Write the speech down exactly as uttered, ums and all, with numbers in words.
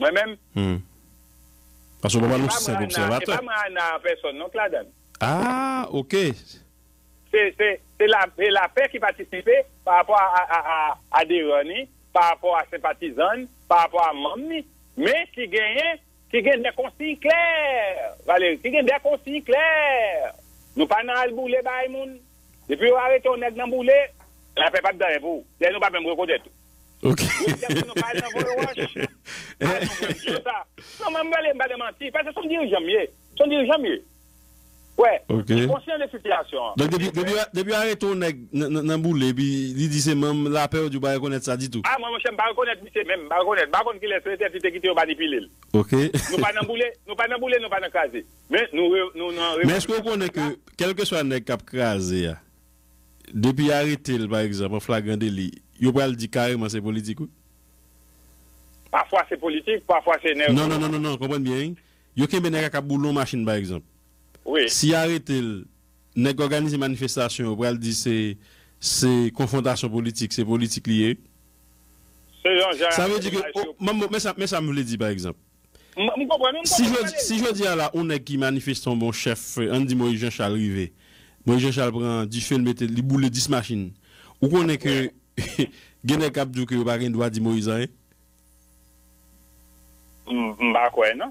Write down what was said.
Mwen menm. Hmm. Paske w pa pale yon senp obsèvatè. E pa mwen Ana an pèsòn non k ladan. Ah, ok. Se, se, se la, se lapè ki patisipe pa rapò a, a, a, a, aderan ni, pa rapò a senpatizan, pa rapò a manm ni, men ki genyen, ki gen de konsiy klè, Valéry, ki gen de konsiy klè. Nou pa nan al boule bay moun. Depi yo arete yon nèg nan boule, lapè p ap gen anyen pou ou. Dayè nou pa menm rekonèt ou. Ok. Ou di nou pa al nan voye wòch. Ah, nou menm di sa. Non, men m pale, m pa de manti. Paske se yon dirijan m ye. Se yon dirijan m ye. Wè, ok. Li konsyan de sitiyasyon an. Donk, depi, depi, depi yo arete yon nèg nan, nan, nan boule, epi li di se manm lapè, ou di ou pa rekonèt sa ditou. Ah, mwen, monchè, m pa rekonèt misye menm, m pa rekonèt. M pa konn kilès se te, li te kite yo manipile l. Ok. Nou pa nan boule, nou pa nan boule, nou pa nan kraze. Men nou, re- nou nan. Men èske w konnen ke, kèlkeswa nèg k ap kraze a, depi y arete l, pa egzanp, an flagran deli, yo pral di kareman se politik, wi? Pafwa se politik, pafwa se nèg. Non, non, non, non, non, konprann byen, wi. Yo kenbe nèg la k ap boule yon machin, pa egzanp. Wi. Si y arete l, nèg k òganize manifestasyon yo pral di se, se konfwontasyon politik, se politik li ye. Se jan jan. Sa vle di ke, men sa, men sa m vle di, pa egzanp. M konprann, m konprann. Si jodi a la, yon nèg ki manifeste, yon bon chèf, ann di Moïse Jean Charles rive. Moïse Jean Charles pran dife, l mete, li boule dis machin. Ou konnen ke gen nèg k ap di w ke yo pa gen dwa di Moïse anyen? M pa kwè, non.